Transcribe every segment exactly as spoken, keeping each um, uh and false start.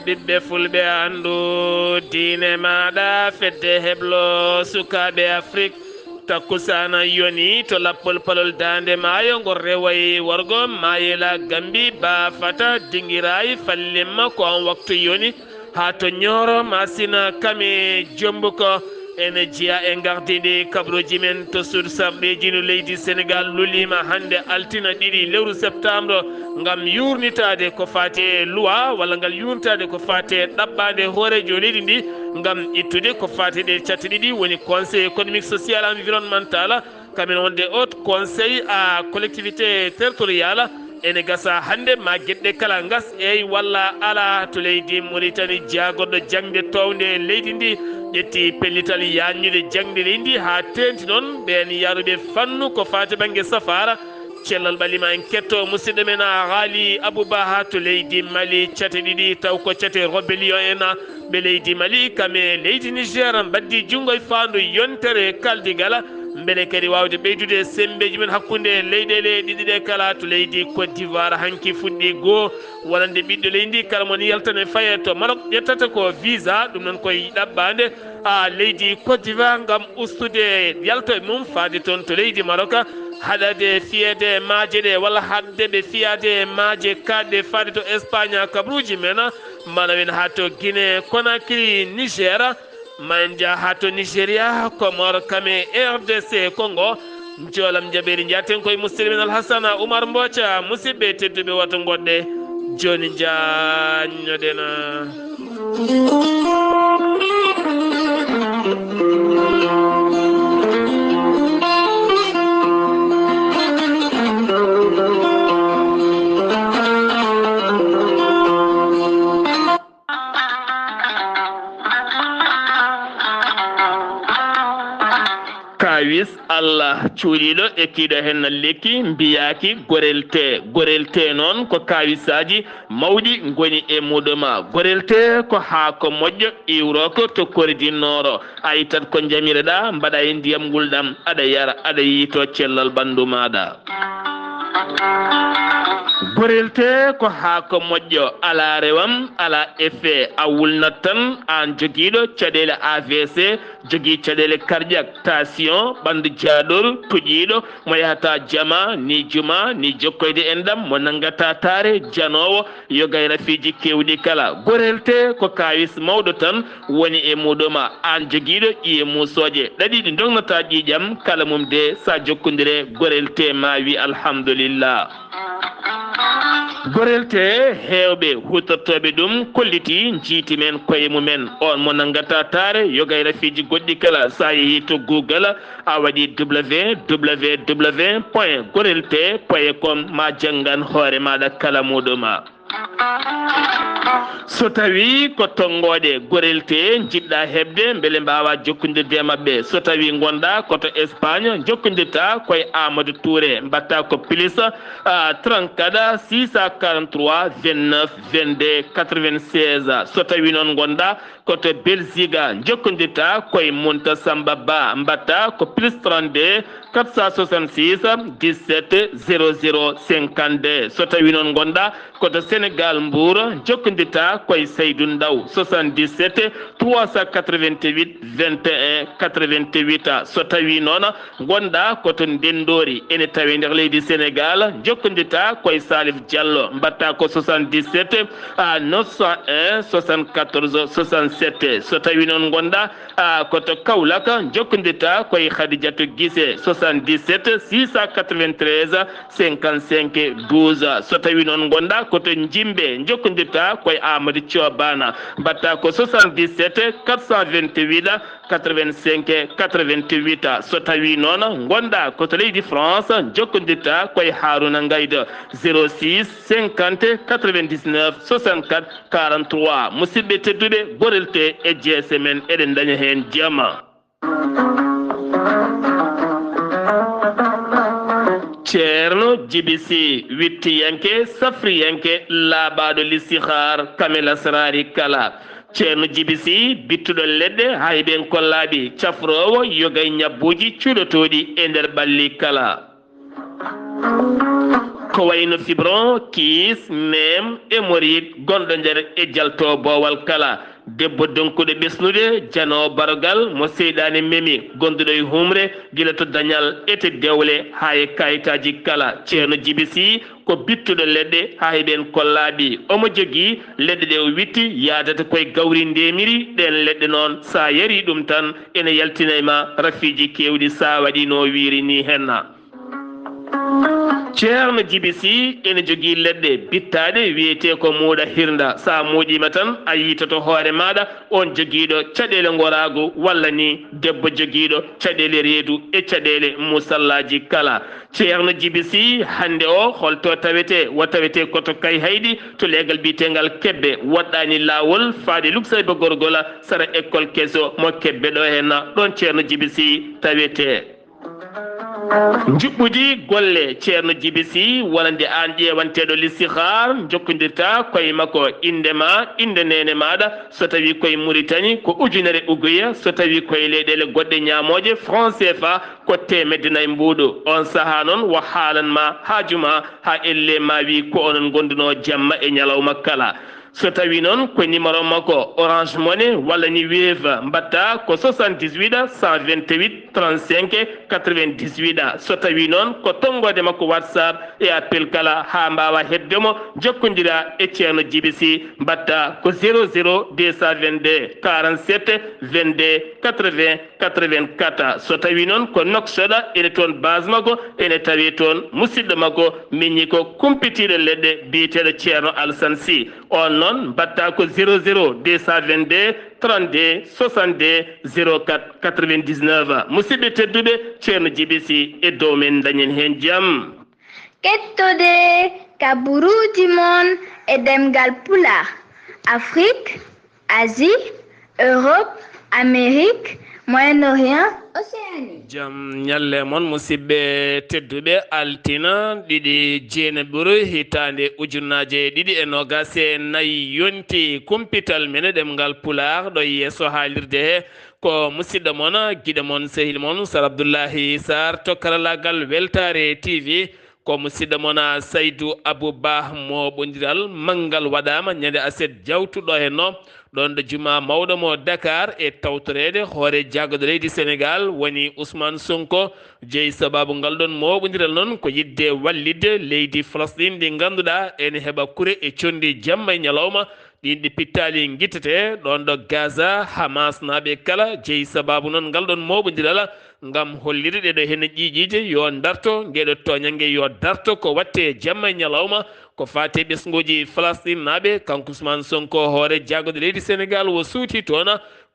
Ɓiɓɓe fulɓe, anndu diine maaɗa, fedde heblo sukaaɓe Afrik. Takkusaana yoni to lappol palol daande maayo, ngol rewayi worgo maayela Gambi, baafata dingirayi fallimma ko on waktu yoni. Haa to Ñooro Masina Kame Jombuko, ene jeyaa e ngardiiɗi kabaruuji men to suudu sarɗiiji no leydi Senegaal luliima hannde altina ɗiɗi lewru septembre ngam yuurnitaade ko faati e luwa walla ngal yuurnitaade ko faati e ɗaɓɓaande hooreejo leydi ndi ngam ittude ko faati ɗe catte ɗiɗi woni Conseil économique, social, environnemental, kamen wonde Haut Conseil à collectivité territoriale. Ene gasa hannde ma geɗe kala ngas eyi walla ala to leydi Mauritanie. Jaagorɗo jaŋde townde leydi ndi ƴetti pellital yaññude jaŋde leydi ndi haa teenti noon ɓeen yaruɓe fannu ko faati bannge safaara. Cellal ɓalima en ketto musidɗo men a Haali Abou Baha to leydi Mali, cate ɗiɗi taw ko cate rébellion en ɓe leydi Mali kam e leydi Niger mbaddi junngo e faandu yontere kaldigal, mbele kadi waawde ɓeydude semmbeeji men hakkunde leyɗeele ɗiɗi ɗe kala. To leydi Côte d'Ivoire hanki fuɗɗi goo wonande ɓiɗɗo leydi ndi kala mo ni yaltane faye to Maroc ƴettata ko visa, ɗum noon koye ɗaɓɓaande a leydi Côte d'Ivoire ngam ustude yalto e mum faade toon to leydi Maroc, haɗade fiyeede maaje ɗe walla haɗde ɓe fiyaade maaje kaaɗɗe faade to Espagne. Kabaruuji men mbana wen haa to Guinée Conakry, Niger, ma en njah haa to Nigeria, Comores, Kame, R D C Congo. Njoolam jaɓeeri njaaten koye musidɗo men Alhassana Oumar Mboca. Musidɓe tedduɓe, wata ngoɗɗe jooni, njaññoɗen. Kaawis Allah cuuɗiiɗo e kiiɗo heen lekki mbiyaaki gorel tee. Gorel tee noon ko kaawisaaji mawɗi ngoni e muɗum. Gorel tee ko haako moƴƴo iwrooko to Kori du Nord. A ittat ko njamireɗaa, mbaɗa e ndiyam ngulɗam, aɗa yara, aɗa yiytoo cellal ɓanndu maaɗa. Gorel tee ko haako moƴƴo, alaa rewam, alaa effet, a wulnat tan, aan jogiiɗo caɗeele A V C, jogii caɗeele cardiaque, tension, ɓanndu jaaɗol, toƴiiɗo, mo yahata jama, ni juma, ni jokkoyde enɗam, mo nanngata taare, janoowo, yoga e rafiiji keewɗi kala. Gorel tee ko kaawis mawɗo tan woni e muɗum. Aan jogiiɗo ƴiye muusooje, ɗaɗi ɗi ndognataa ƴiiƴam, kala mum de, so a jokkondire gorel tee ma wi alhamdulillah. Gorel tee, heewɓe huutortooɓe ɗum kollitii, njiiti men koye mumen. On mo nanngata taare, yoga e rafiiji goɗɗi kala, so a yehii to Google, a waɗi W W W point gorel tee point com, ma janngan hoore maaɗa kala muɗum. So tawii ko tonngooɗe gorel tee njiɗɗa heɓde, mbele mbaawa jokkondirde e maɓɓe. So tawii ngonɗa ko to Espagne, jokkondirta koye Amadou Touré, mbaɗta ko plus, ah, trente-quatre, six cent quarante-trois, vingt-neuf, vingt-deux, quatre-vingt-seize. So tawii noon ngonɗa ko to Belgique, jokkondirta koye Munta Samba Ba, mbaɗta ko plus trente-deux, quatre cent soixante-six, dix-sept, zéro zéro, cinquante-deux. So tawii noon ngonɗa ko to Sénégal, Mbour, jokkondirta koye Seydou Ndaw, soixante-dix-sept, trois cent quatre-vingt-huit, vingt et un, quatre-vingt-huit. So tawii noon ngonɗa ko to Ndenndoori, ene tawee nder leydi Sénégal, jokkondirta koye Salif Diallo, mbaɗta ko soixante-dix-sept, à neuf cent un, soixante-quatorze, soixante-sept. So tawii noon ngonɗa, ah, ko to Kaolack, jokkondirta koye Khadijatou Guissé, soixante-dix-sept, six cent quatre-vingt-treize, cinquante-cinq, douze. So tawii noon ngonɗa ko to Njimbe, jokkondirta koye Amadou Thio Bana, mbaɗta ko soixante-dix-sept, quatre cent vingt-huit, quatre-vingt-cinq, quatre-vingt-huit. So tawii noon ngonɗa ko to leydi France, jokkondirta koye Harouna Ngaydo, zéro six, cinquante, quatre-vingt-dix-neuf, soixante-quatre, quarante-trois. Musidɓe tedduɓe, gorel tee e jeese men, eɗen ndaña heen jama. Ceerno Jibi Sih, wittiyanke, safriyanke, laaɓaaɗo listihaar, kamel asraari kala. Ceerno Jibi Sih, bittuɗo leɗɗe, hayɓen kollaaɓi, cafroowo, yoga e ñabbuuji cuɗotooɗi e nder ɓalli kala. Ko wayno fibron, kiis, neem, hémorroïde gonɗo nder e jalto boowal kala. Debbo donkuɗo ɓesnude, janoowo barogal mo seyɗaane memi, gonduɗo e humre gila to dañal ete dewle haa e kayitaaji kala. Ceerno Jibi Sih ko bittuɗo leɗɗe haa heɓen kollaaɓi. Omo jogii leɗɗe ɗe o witti yaadata koye gawri ndemiri. Ɗeen leɗɗe noon, so a yarii ɗum tan, ene yaltina e ma rafiiji keewɗi so a waɗii no wiiri nii henna. Ceerno Jibi Sih ene jogii leɗɗe bittaaɗe wiyetee ko muuɗa hirnda. So a muuɗiima tan, a yiitoto hoore maaɗa oon jogiiɗo caɗeele ngoraagu walla ni debbo jogiiɗo caɗeele reedu e caɗeele musallaaji kala. Ceerno Jibi Sih, hannde o, holto tawetee? Wo tawetee ko to Kayhayɗi, to leegal biyeteengal Kebbe, woɗɗaani laawol faade Luksayba Gorgola, sara école keso mo Kebbe ɗo henna. Ɗoon Ceerno Jibi Sih tawetee. Njuɓɓudi golle Ceerno Jibi Sih, wonande aan ƴeewanteeɗo listihaar, njokkondirta koye makko innde ma, innde neene maaɗa, so tawii koye Muritani ko ujunere uguya, so tawii koye leyɗeele goɗɗe ñaamooje, franc C F A ko teemedde nayi mbuuɗu. Oon sahaa noon, o haalan ma haaju ma haa elle ma wii ko onon ngondunoo jamma e ñalawma kala. So tawii noon ko numéro makko Orange Money walla ni Wave, mbaɗta ko soixante-dix-huit cent vingt-huit trente-cinq quatre-vingt-dix-huit. So tawii noon ko tonngoode makko WhatsApp e appel kala, haa mbaawa heɓde mo, njokkondira e Ceerno Jibi Sih, mbaɗta ko zéro zéro deux cent vingt-deux quarante-sept vingt-deux quatre-vingts quatre-vingt-quatre. So tawii noon ko Nouakchott, ene toon base makko, ene tawee toon musidɗo makko miñi ko kumpitiiɗo leɗɗe biyeteeɗo Ceerno Alassane Sy. Oon noon, mbaɗta ko zéro zéro deux cent vingt-deux trente-deux soixante-deux zéro quatre quatre-vingt-dix-neuf. Musidɓe tedduɓe, Ceerno Jibi Sih e dow men, dañen heen jam. Kettode kaburuuji mon e ɗemngal Pulaar, Afrik, Asie, Europe, Amérique, Moyen-Orient, Océanie. Jam ñalle mon, musidɓe tedduɓe. Altina ɗiɗi jeeneɓuru hitaande ujunnaje ɗiɗi e noogas e nayi yonti. Kumpital men e ɗemngal Pulaar ɗo yeeso haalirde he ko musidɗo mon, giɗo mon, sehil mon, Sar Abdullahi Sar to karalaagal Weltaare T V. Ko musidɗo mon, Saydu Abu Bah. Mooɓondiral manngal waɗaama ñande aset jawtuɗo henno, ɗoon ɗo jumaa mawɗo mo Dakar, e tawtoreede hoore jaagorɗo leydi Senegaal, woni Ousmane Sonko. Jeyi sabaabu ngal ɗoon mooɓondiral noon ko yiɗde wallitde leydi Falasɗin, ndi ngannduɗaa ene heɓa kure e conndi jamma e ñalawma, ɗiin ɗi pittaali ngittete ɗoon ɗo Gaza. Hamas naaɓe kala jeyi sabaabu noon ngal ɗoon mooɓondiral ngam hollirde ɗeɗo heen ƴiiƴiije yo darto, ngeeɗo tooñannge yo darto ko waɗte jamma e ñalawma. Ko faati e ɓesnguuji Falasɗin naaɓe, kanko Ousmane Sonko, hoore jaagorɗo leydi Senegaal, o suuti toon.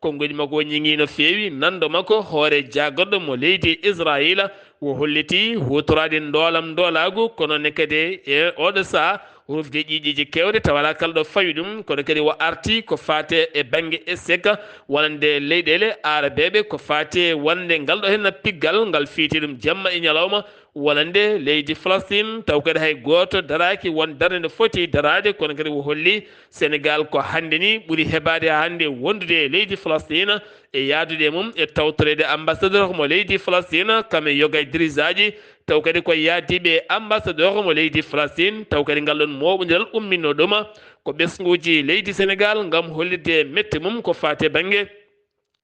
Konngol makko o ñiŋii no feewi, nanndo makko hoore jaagorɗo mo leydi Israayiila, o holliti huutoraade ndoolam ndoolaagu, kono ne kadi e oɗo sahaa rufde ƴiiƴiiji keewɗe tawa alaa kala ɗo fawi ɗum, kono kadi o arti ko faati e bannge échec wonande leyɗeele aarabeeɓe, ko faati e wonande ngal ɗo heen piggal ngal fiiti ɗum jamma e ñalawma wonande leydi Falastin, taw kadi hay gooto daraaki won darnde nde foti daraade, kono kadi o holli Senegaal ko hannde ni ɓuri hebaade hannde wondude e leydi Falastin e yahdude e mum e tawtoreede ambassadeur mo leydi Falastin, kam e yoga e dirisaaji, taw kadi ko yahdiiɓe ambassadeur mo leydi Falastin, taw kadi ngal ɗoon mooɓondiral umminoo ɗum ko ɓesnguuji leydi Senegaal ngam hollirde mette mum ko faati e bannge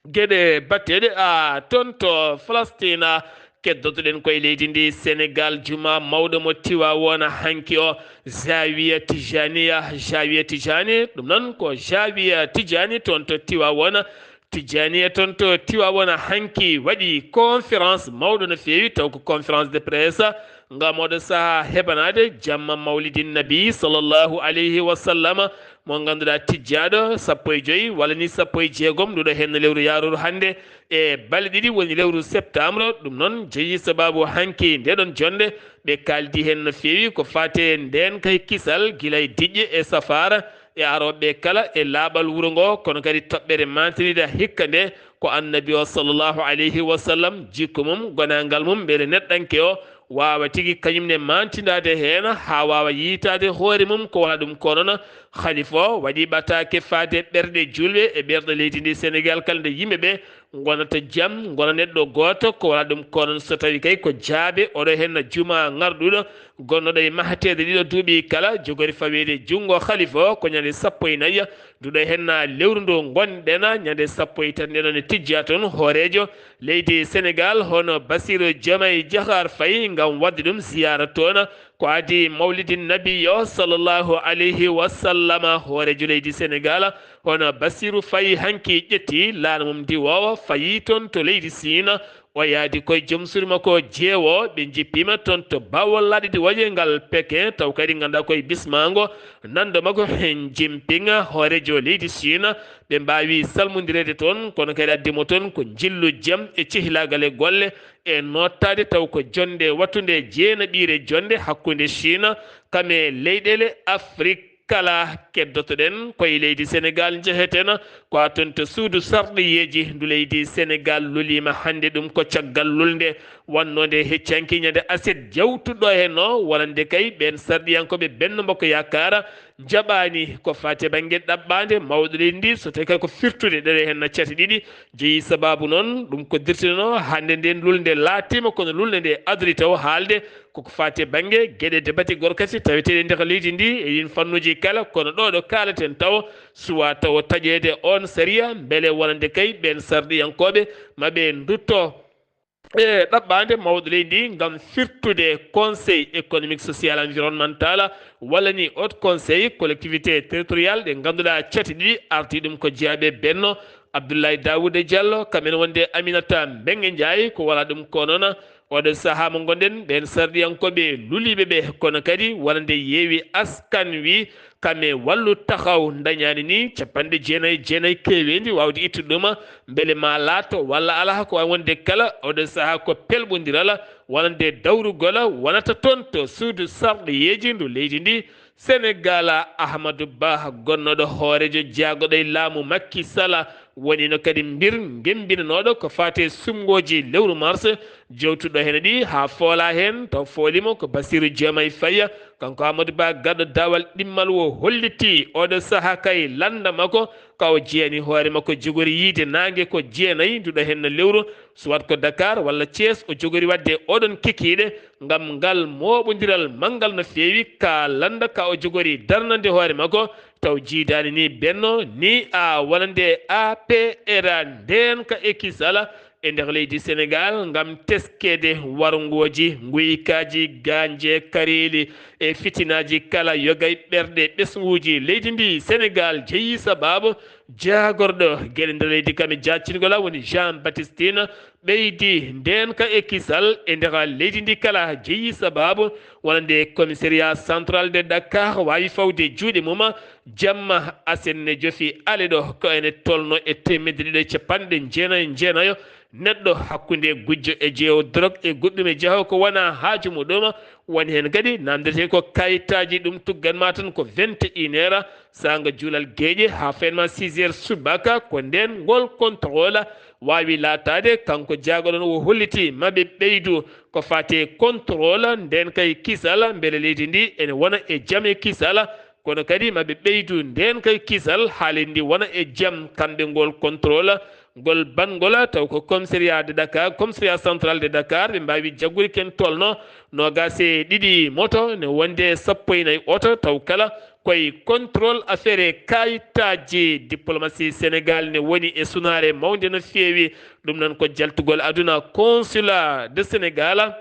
geɗe batteeɗe a toon to Falastina. Keddotoɗen koye leydi ndi Senegaal, juma mawɗo mo Tiwaawoona hanki o, Zawiya Tijaniya, Zawiya Tijani, ɗum noon ko Zawiya Tijani toon to Tiwaawoona. Tijaniya toon to Tiwaawoona hanki waɗi conférence mawɗo no feewi, taw ko conférence de presse ngam oɗo sahaa heɓanaade jamma mawlidin nabi sallallahu alayhi wa sallam, mo ngannduɗaa tijjaaɗo sappo e joyi walla ni sappo e jeegom nduɗo heen lewru yaaruru hannde e balɗe ɗiɗi woni lewru septembre. Ɗum noon jeyi sabaabu hanki nde ɗoon jonnde ɓe kaaldi heen no feewi ko faati e ndeen kay kisal gila e diƴƴe e safaara e arooɓe kala e laaɓal wuro ngo, kono kadi toɓɓere mantiniiɗe hikka nde ko annabi o sallallahu alayhi wa sallam, jikku mum, gonaangal mum, mbele neɗɗanke o waawa tigi kañum ne mantindaade heen haa waawa yiytaade hoore mum ko wona ɗum. Ko noon, Khalifa o waɗi ɓataake faade ɓerɗe juulɓe e ɓerɗe leydi ndi Senegaal kala nde yimɓe ɓe ngonata jam, ngona neɗɗo gooto, ko wala ɗum ko noon so tawi kay ko jaabe oɗo henna juma ngarɗuɗo gonnoɗo e mahateeɗe ɗiɗo duuɓi kala, jogori faweede junngo khalifa o ko ñande sappo e nayi duɗo henna lewru ndu ngonɗen, ñande sappo e tati nde ɗon e tijja toon hooreejo leydi Senegal hono Bassirou Diomaye Diakhar Faye ngam waɗde ɗum ziyara toon. Ko adi mawlidi nabi o sallallahu alayhi wa sallama, hooreejo leydi Senegal hono Bassirou Faye hanki ƴetti laana mum ndiwoowa fayi toon to leydi Siin. O yaadi koye joom suudu makko jeewo, ɓe njippiima toon to bawol laaɗe diwaye ngal Pekin, taw kadi ngannduɗaa koye bismaango nanndo makko heen Jinping, hooreejo leydi Siin. Ɓe mbaawi salmondireede toon, kono kadi addi mo toon ko njillu jam e cehilaagal e golle e nootaade taw ko jonnde wattunde jeenaɓiire jonnde hakkunde Siin kam e leyɗeele Afrik. Kala keddotoɗen koye leydi Senegal, njeheten ko haa toon to suudu sarɗiyeeji ndu leydi Senegal luliima hannde, ɗum ko caggal lulnde wannode heccanki ñande aset jawtuɗo heen o, wonande kay ɓeen sarɗiyankooɓe Benno Bokk Yaakaar njaɓaani ko faati e bannge ɗaɓɓaande mawɗo leydi ndi, so tawi kay ko firtude ɗeɗe heen cate ɗiɗi jeyi. Sababu noon ɗum ko dirtinoo hannde, nden lulnde laatiima kono lulnde nde adori taw haalde koko faati e bannge geɗe de bati gorkasi taweteeɗe nder leydi ndi e ɗin fannuuji kala, kono ɗo ɗo kaalaten taw suwa taw taƴeede on sariya mbele wonande kay ɓeen sarɗiyankooɓe ma ɓe ndutto e ɗaɓɓaande mawɗo leydi ndi ngam firtude Conseil économique, social, environnemental, walla ni Haut Conseil collectivité territoriale, ɗe ngannduɗaa cate ɗiɗi arti ɗum ko jeyaɓe Benno, Abdoulaye Daouda Diallo, kamen wonde Aminata Mbengue Ndiaye, ko wala ɗum ko noon. Oɗo sahaa mo ngonɗen, ɓeen sarɗiyankooɓe luliiɓe ɓe, kono kadi wonande Yewwi Askan Wi, kam e Wallu Taxaw, ndañaani ni capanɗe jeenayi e jeenayi keeweendi waawde ittude ɗum, mbele ma laato walla alaa, ko waawi wonde kala. Oɗo sahaa ko pelɓondiral wonande dawrugol wonata toon to suudu sarɗiyeeji ndu leydi ndi. Senegal, Amadou Ba, gonnooɗo hooreejo jeyaaɗo e laamu Macky Sall, woniino kadi mbir ngembinanooɗo ko faati e suɓngooji lewru mars, jowtuɗo heen ɗi haa foolaa heen, taw fooliima ko Bassirou Diomaye Faye. Kanko Amadou Ba, garɗo daawal ɗimmal, o hollitii oɗo sahaa kay lannda makko ka o jeyani hoore makko jogori yiyde naange ko jeenayi nduɗo heen lewru, soit ko Dakar walla Thiès o jogori waɗde oɗon kikiiɗe ngam ngal mooɓondiral manngal no feewi ka lannda ka o jogori darnande hoore makko. Taw jiidaani ni Benno ni a wonande A P R ndeenka e kisal e nder leydi Senegal ngam teskeede warngooji, nguykaaji, gaañde, kareeli e fitinaaji kala yoga e ɓerɗe ɓesnguuji leydi ndi. Senegal jeyi sababu jaagorɗo geɗe nder leydi kam e jaactingol woni Jean Baptiste Tine ɓeydi ndeenka e kisal e nder leydi ndi kala jeyi sababu wonande commissariat central de Dakar waawi fawde juuɗe mum. Jamma asen ne jofi ale ɗo ko ene tolno e teemedde ɗiɗo e capanɗe jeenayo e jeenayo neɗɗo hakkunde gujjo e jeewo drog e goɗɗum e jeewo ko wona haaju muɗum. Woni heen kadi namdetee ko kayitaaji ɗum tuggan ma tan ko vingt et une heures saanga juulal geeƴe haa fenma six heures subaka, ko ndeen ngol contrôle waawi laataade. Kanko jaagoɗon o holliti maɓe ɓeydu ko faati e contrôle ndeen kay kisal mbele leydi ndi ene wona e jam e kisal. Kono kadi maɓe ɓeydu ndeen kay kisal haa leydi ndi wona e jam kamɓe ngol contrôle ngol banngol taw ko commissariat de Dakar, commissariat central de Dakar ɓe mbaawi jaggude ken tolno noogaas e ɗiɗi moto ne wonde sappo e nayi oto taw kala koye contrôle affaire e kayitaaji. Diplomatie Senegal ne woni e sunaare mawnde no feewi. Ɗum noon ko jaltugol aduna consulat de Senegal.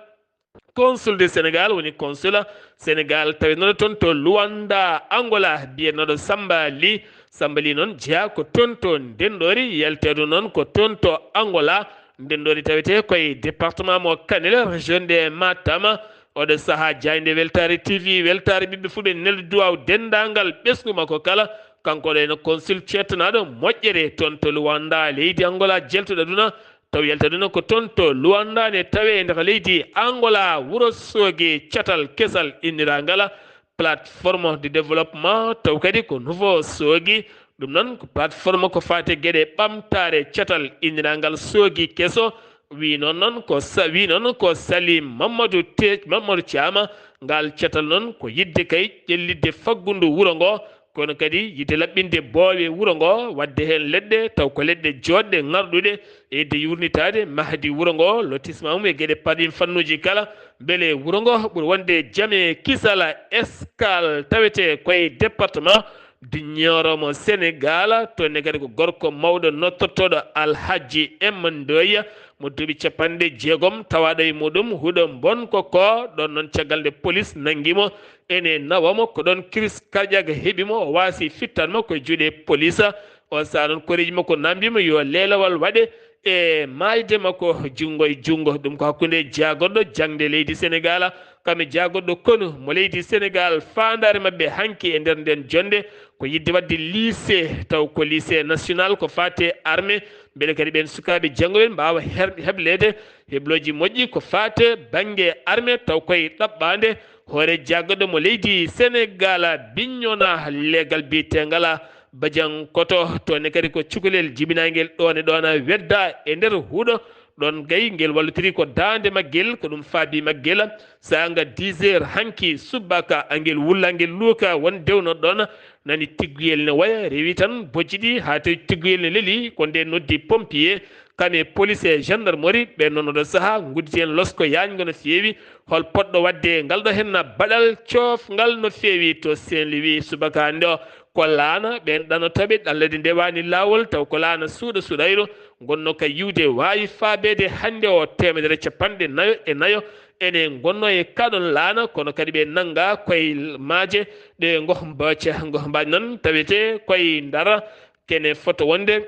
Consul de Senegal woni consul Senegal tawinooɗo toon to Luanda, Angola, biyeteeɗo Samba Li. Samba Li noon jeyaa ko toon to Ndenɗori, yalteeɗo noon ko toon to Angola. Ndenɗori tawetee koye département mo Kanel, région de Matam. Oɗo sahaa jaaynde Weltaare T V, Weltaare ɓiɓɓe fulɓe neldi duwaaw denndaangal ɓesngu makko kala. Kanko ɗo ene consul ceettanaaɗo moƴƴere toon to Luanda, leydi Angola, jeltuɗo aduna. Taw yalta ɗum ko toon to Luanda ne tawee e nder leydi Angola, wuro Sooge, catal kesal inniraangal plateforme de développement, taw kadi ko nouveau Soogi. Ɗum noon ko plateforme ko faati e geɗe ɓamtaare catal inniraangal Soogi keso. Wi noon noon ko sa-, wi noon ko Salim Mamadou Te-, Mamadou Thiam. Ngal catal noon ko yiɗde kay ƴellitde faggundu wuro ngo. Kono kadi yiɗde laɓɓinde boowe wuro ngo, waɗde heen leɗɗe, taw ko leɗɗe jooɗɗe, ŋarɗuɗe, e yiɗde yuurnitaade mahdi wuro ngo, lotissement mum e geɗe parɗin fannuuji kala, mbele wuro ngo ɓura wonde jam e kisal. Escale tawetee ko e département du Nioro mo Sénégal, toon ne kadi ko gorko mawɗo nodtortooɗo Alhaji M Ndoye mo duuɓi capanɗe jeegom, tawaaɗo e muɗum huɗo Mbonko ko ɗoon noon caggal nde police nanngi mo ene nawa mo, ko ɗoon kiris karƴaaka heɓi mo, o waasi fittan mo ko e juuɗe police. On sahaa noon koreeji makko namndii mo yo leelawal waɗe e maayde makko junngo e junngo. Ɗum ko hakkunde jaagorɗo jaŋde leydi Senegaal, kam e jaagorɗo konu mo leydi Senegaal. Faandaare maɓɓe hanki e nder nden jonnde ko yiɗde waɗde lycée, taw ko lycée national ko faate armée, mbele kadi ɓeen sukaaɓe janngo ɓen mbaawa her-, hebleede heblooji moƴƴi ko faate bannge armée, taw koye ɗaɓɓaande hoore jaagorɗo mo leydi Senegaal, biññona leegal biyeteengal Badiankoto. Toon ne kadi ko cukalel jibinaangel ɗoon e ɗoon wedda e nder huɗo. Ɗoon gay ngel wallitiri ko daande maggel, ko ɗum faabi maggel. Saanga dix heures hanki subaka, angel wulla ngel luuka won dewno ɗoon, nani tigguyel ne waya, rewi tan bojji ɗi haa tawi tigguyel ne leli, ko nde noddi pompier, kam e police e gendarmerie. Ɓe noon oɗo sahaa ngudditi heen losko yaañngo no feewi. Hol poɗɗo waɗde ngal ɗo heen baɗal coofngal no feewi to Saint-Louis subaka hannde o? Ko laana, ɓeen ɗanotooɓe ɗallade ndewaani laawol, taw ko laana suuɗa suuɗayɗo ngonno ka yiwde waawi faabeede hannde o teemedere capanɗe nayo e nayo. Ene ngonno e kaɗon laana, kono kadi ɓe nannga koye maaje ɗe ngoh mbaca, ngoh mbaaj noon tawete koye Ndar. Kene foto wonde,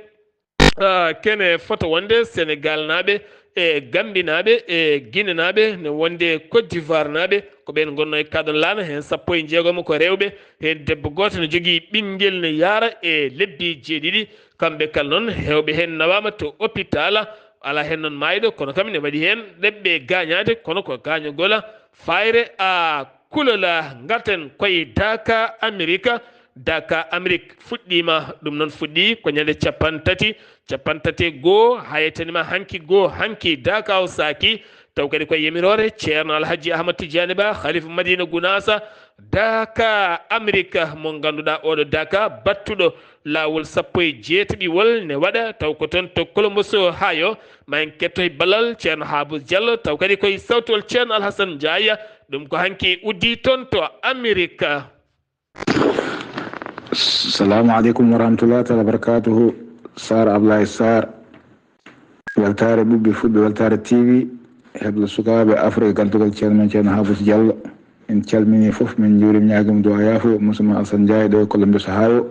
ah, kene foto wonde Senegal naaɓe e Gambi naaɓe e Guinée naaɓe, ne wonde Côte d'Ivoire naaɓe, ko ɓeen ngonno e kaɗon laana, heen sappo e jeegom ko rewɓe, heen debbo gooto ne jogii ɓinngel ne yaara e lebbi jeeɗiɗi. Kamɓe kala noon, heewɓe heen nawaama to hôpital, alaa heen noon maayɗo, kono kam ne waɗi heen ɗeɓɓe gaañaade, kono ko gaañugol fayre a kulola. Ngarten koye Daaka Amerika. Daaka Amerik fuɗɗiima, ɗum noon fuɗɗii ko ñande capanɗe tati, capanɗe tati e goo, hayataniima hanki goo, hanki Daaka o saaki, taw kadi ko yamiroore Ceerno Alhaji Ahmad Tijaani Ba, Khalifa Madina Gunaasa, Daaka Amerika mo ngannduɗaa oɗo Daaka battuɗo laawol sappo e jeetaɓiwol ne waɗa, taw ko toon to Columbus, Ohio. Ma en ketto e ballal Ceerno Haabus Jallo, taw kadi koye sawtol Ceerno Alhasan Njaay, ɗum ko hanki uddi toon to Amerika. Salaamu aleykum wa rahmatullahi taala wa barakatuhu. Sar Ablaye Sar, weltaare ɓiɓɓe fulɓe, weltaare T V, heblo sukaaɓe Afrik, galdugal ceerno men Ceerno Haabus Jallo. En calmini fof, min njuurima, ñaagima du'a yaafo, Musulman Alsan Njaay ɗo e Columbus, Ohio.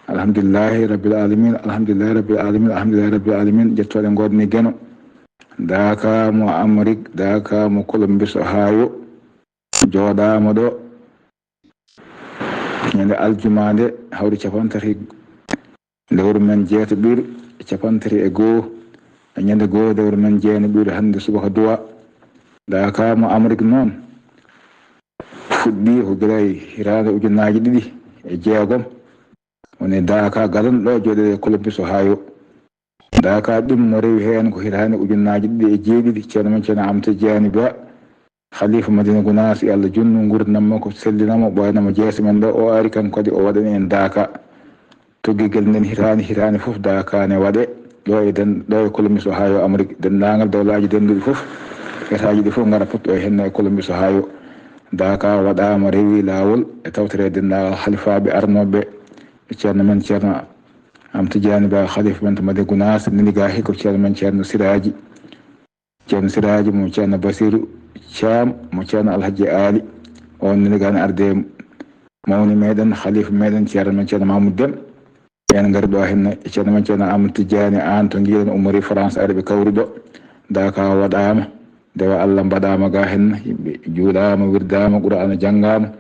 Alhamdulillahi rabbil alamin, alhamdulillahi rabbil alamin, alhamdulillahi rabbil alamin. Jettooɗe ngoodani Geno. Daaka mo Amrik, daaka mo Columbus, Ohio. Jooɗaama ɗo ñande aljuma nde, hawri capanɗe tati lewru men jeetaɓiru e capanɗe tati e goo, e ñande goo lewru men jeenaɓiru hannde subaka duwa. Daaka mo Amrik noon fuɗɗii ko gila e hitaande ujunnaaje ɗiɗi e jeegom. Woni daaka gadano ɗo jooɗeede e Columbus, Ohio. Daaka ɗum mo rewi heen ko hitaande ujunnaaje ɗiɗi e jeeɗiɗi, ceerno men Ceerno Amadou Tidiani Ba, Khalifa Madina Gunaas, yo Allah junnu nguurndam makko, sellina mo, ɓooyna mo jeese men ɗo. O ari kanko kadi o waɗani en daaka. Toggirgel nden hitaande, hitaande fof daaka ne waɗe ɗo e den, ɗo e Columbus, Ohio, Amérique. Denndaangal dawlaaji dennduɗi fof, etaaji ɗi fof ngara potto e henne e Columbus, Ohio. Daaka waɗaama, rewi laawol e tawtoreede denndaangal halifaaɓe arnooɓe ɓe, e ceerno men Ceerno Am Tijaani Ba, Khalifa men to Madina Gunaas, neliga hikka ko ceerno men Ceerno Siraaji. Ceerno Siraaji mo Ceerno Basiru Caam mo Ceerno Alhaji Aali. On neliga ne arde mawni meɗen, khalifa meɗen, ceerno men Ceerno Mamoudou Dem. En ngari ɗo henne e ceerno men Ceerno Amadou Tidiani Aan to ngiɗen ummori France, ari ɓe kawri ɗo. Daaka waɗaama, ndewa Allah mbaɗaama ga henne, yimɓe juulaama, wirdaama, Qur'aana janngaama,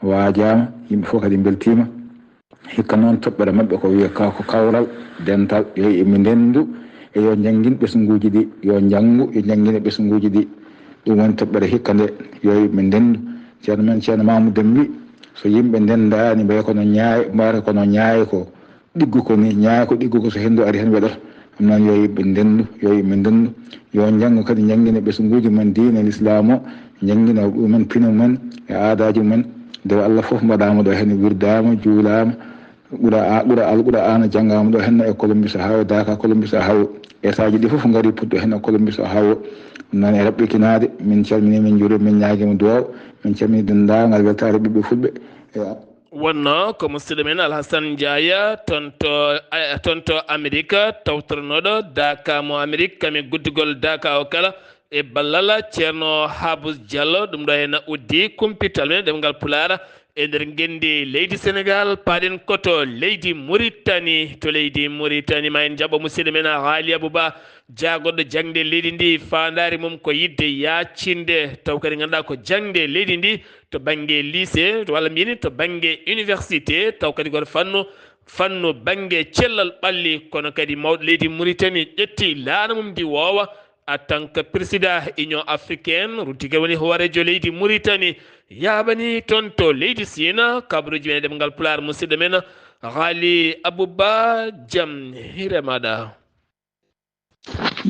waajaama, yimɓe fof kadi mbeltiima. Hikka noon toɓɓere maɓɓe ko wiya ka, ko kawral, dental, yo yimɓe ndenndu, e yo njanngin ɓesnguuji ɗi, yo njanngu, yo njanngine ɓesnguuji ɗi. Ɗum woni toɓɓere hikka nde, yo yimɓe ndenndu. Ceerno men Ceerno Mamoudou Dem wi, so yimɓe ndenndaani, mbaya kono ñaay-, mbayata kono ñaay ko ɗigguko ni, ñaay ko ɗigguko so henndu ari heen weɗata. Ɗum noon yo yimɓe ndenndu, yo yimɓe ndenndu, yo njanngu kadi, njanngina ɓesnguuji men diine Lislaam o, njanngina ɗumen pino men e aadaaji men, Nde Allah fof mbaɗaama ɗo heen, wirdaama, juulaama, Qura-, Qura-, Al Qur'aana janngaama ɗo heen e Columbus Ohio, Daka Columbus Ohio. E saaji ɗi fof ngari puɗɗo heen e Columbus Ohio. Ɗum noon e raɓɓikinaade, min calminii, min njuuriima, min ñaagiima duwaaw, min calminii denndaangal weltaare ɓiɓɓe fulɓe. E Wonnoo ko musidɗo men Alhasan Njaay, toon to, eh, toon to Amerik, tawtoronooɗo Daka mo Amerik, kam e guddugol Daka o kala, e ballal Ceerno Haabus Jallo. Ɗum ɗo heen uddi kumpital men ɗemngal Pulaar e nder ngenndi leydi Senegaal. Paaɗen ko to leydi Muritani. To leydi Muritani, ma en njaɓo musidɗo men Haali Abuba, jaagorɗo jaŋde leydi ndi, faandaare mum ko yiɗde yaacinde, taw kadi ngannduɗaa ko jaŋde leydi ndi to bannge lycée, walla mbiyeni to bannge université, taw kadi ko fannu, fannu bannge cellal ɓalli. Kono kadi mawɗo leydi Muritani ƴetti laana mum ndi woowa, en tant que président Union africaine, ruttike woni hooreejo leydi Muritani, yaaɓani toon to leydi Siina. Kabaruuji men e ɗemngal Pulaar, musidɗo men Haali Abuba, jam hiire maaɗa.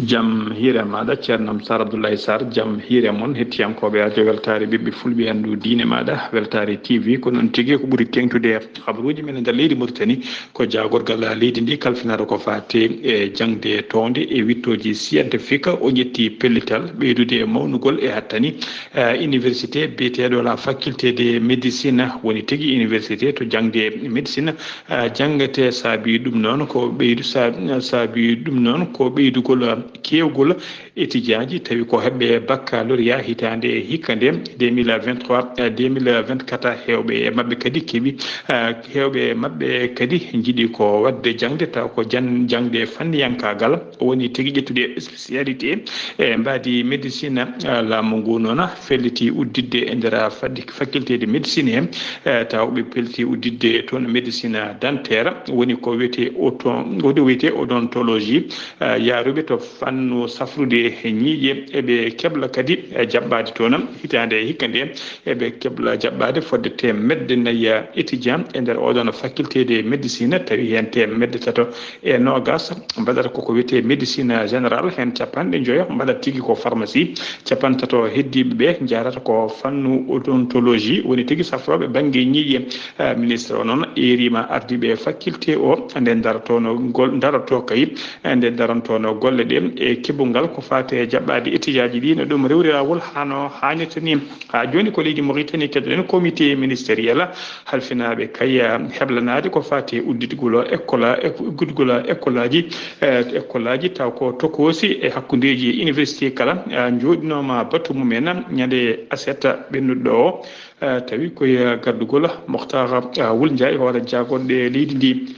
Jam hiire maaɗa, Ceerno Sarr Abdoulaye Sarr, jam hiire mon, hettiyankooɓe radio weltaare ɓiɓɓe fulɓe, anndu diine maaɗa, weltaare T V. Ko noon tigi, ko ɓuri teeŋtude kabaruuji men e nder leydi Muritani, ko jaagorgal leydi ndi kalfinaaɗo ko faati e jaŋde townde e wiɗtooji scientifique. O ƴetti pellital ɓeydude e mawnugol e hattani, eh, université biyeteeɗo la faculté de médecine, woni tigi université to jaŋde médecine, eh, jaŋngete. Saabi ɗum noon ko ɓeydu-, sa-, saabi ɗum noon ko ɓeydugol, eh, keewgol étudiant ji, tawi ko heɓɓe baccalauréat hitaande hikka nde deux mille vingt-trois, eh, deux mille vingt-quatre. Heewɓe e maɓɓe kadi keɓi, eh, heewɓe e maɓɓe kadi njiɗi ko waɗde jaŋde, taw ko jan-, jaŋde fanniyankaagal, woni tigi ƴettude spécialité e mbaadi médecine. Eh, laamu ngu noon felliti udditde e nder fadi-, faculté de médecine he, eh, taw ɓe pelliti udditde toon médecine dentaire, woni ko wiyetee oto-, ko wiyetee odontologie, eh, yaaruɓe to fannu safrude e ñiiƴe. Eɓe kebla kadi, eh, jaɓɓaade toon hitaande e hikka nde, eɓe kebla jaɓɓaade fodde teemedde nayi étudiant e nder oɗon faculté de médecine, tawi heen teemedde tato e noogas mbaɗata ko ko wiyetee médecine générale, heen capanɗe njoyo mbaɗata tigi ko pharmacie, capantato heddiiɓe ɓe njaarata ko fannu odontologie, woni tigi safrooɓe bannge ñiiƴe. Eh, ministre o noon eeriima ardiiɓe faculté o nde darotono gol-, daroto kay, eh, nde darantono golle ɗe e keɓungal ko faati e jaɓɓaade étudiant ji ɗi no ɗum rewri laawol hano haanirta ni. Haa jooni ko leydi Mauritanie keɗoɗen comité ministériel halfinaaɓe kay, eh, heblanaade ko faati e udditgol école, e udditgol école aji, eh, école aji taw ko tokoosi e hakkundeeji université kala, eh, njooɗinooma batu mumen ñande aset ɓennuɗo o. Eh, tawi koye gardugol Moktar, eh, Wul Njaay, hoore jaagorɗe leydi ndi.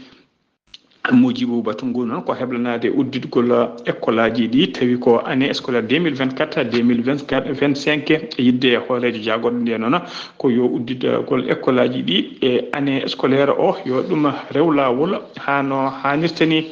Mujibu batu ngu noon ko heblanaade udditgol école aji ɗi, tawi ko année scolaire deux mille vingt-quatre, deux mille vingt-quatre, vingt-cinq. Yiɗde hooreejo jaagorɗe nde noon ko yo udditgol école aji ɗi e année scolaire o, yo ɗum rew laawol hano haanirta ni.